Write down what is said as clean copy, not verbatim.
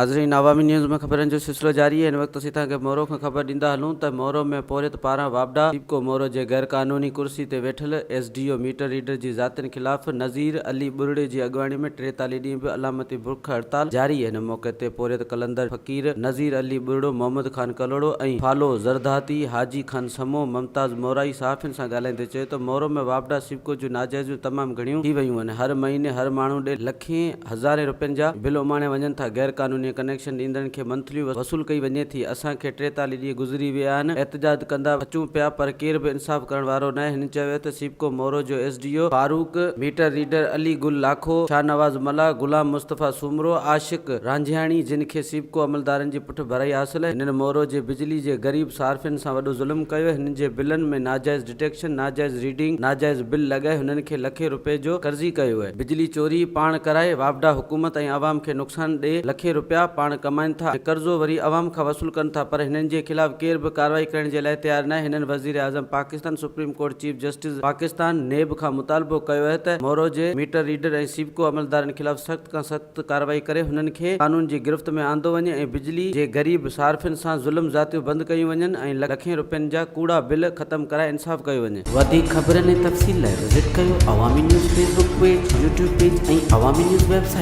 ناظرين عوامي نيوز ۾ خبرن جو سلسلو جاري آهي هن وقت اسين توهان کي مورو کان خبر ڏيندا هلون ته مورو ۾ پورهيت پاران واپڊا سيپڪو مورو جي غير قانوني ڪرسي تي ويٺل S D O meter reader جي ذاتين خلاف نذير علي ٻرڙي جي اڳواڻي ۾ 43 ڏينهن به علامتي بک هڙتال جاري هن موقعي تي پورهيت قلندر فقير، نذير علي ٻرڙو، محمد خان ڪلهوڙو ۽ فالو زردهاتي، حاجي خان سمو، ممتاز مورائي صحافين سان ڳالهائيندي چيو ته مورو ۾ واپڊا سيپڪو جون ناجائزيون تمام گهڻيون ٿي ويون آهن هر مهيني هر ماڻهو ڏي لکين هزارين روپين جا بل اماڻيا وڃن ٿا غير قانوني ڪنيڪشن ڏيندڙن کي منٿليون وصول ڪئي وڃي ٿي اسان کي 43 ڏينهن گذري ويا آهن احتجاج ڪندا اچون پيا پر ڪير به انصاف ڪرڻ وارو ناهي هن چيو ته سيپڪو مورو جو S D O Farooq, meter reader Ali Gul Lakho, Shahnawaz Mallah, Ghulam Mustafa Soomro, Ashiq Ranjhiyani جن کي سيپڪو عملدارن جي پٺ ڀرائي حاصل آهي، هنن مورو جي بجلي جي غريب صارفين سان وڏو ظلم ڪيو، هنن جي بلن ۾ ناجائز ڊٽيڪشن، ناجائز ريڊنگ، ناجائز بل لڳائي هنن کي لکين روپين جو قرضي ڪيو آهي، بجلي چوري پاڻ ڪرائي واپڊا حڪومت ۽ عوام کي نقصان ڏئي لکين روپيا پاڻ ڪمائن ٿا ۽ قرضو وري عوام کان وصول ڪن ٿا پر هنن جي خلاف ڪير به ڪارروائي ڪرڻ جي لاء تيار ناهي، هنن وزيراعظم Pakistan, supreme court chief justice Pakistan, NAB کان مطالبو ڪيو آهي ته مورو جي ميٽر ريڊر ۽ سيپڪو عملدارن خلاف سخت کان سخت ڪارروائي ڪري هنن کي قانون جي گرفت ۾ آندو وڃي ۽ بجلي جي غريب صارفين سان ظلم زيادتيون بند ڪيون وڃن ۽ لکين روپين جا ڪوڙا بل ختم ڪرائي انصاف ڪيو وڃي. وڌيڪ خبرن ۽ تفصيل لاء وزٽ ڪيو Awami news Facebook page, YouTube page ۽ Awami news website.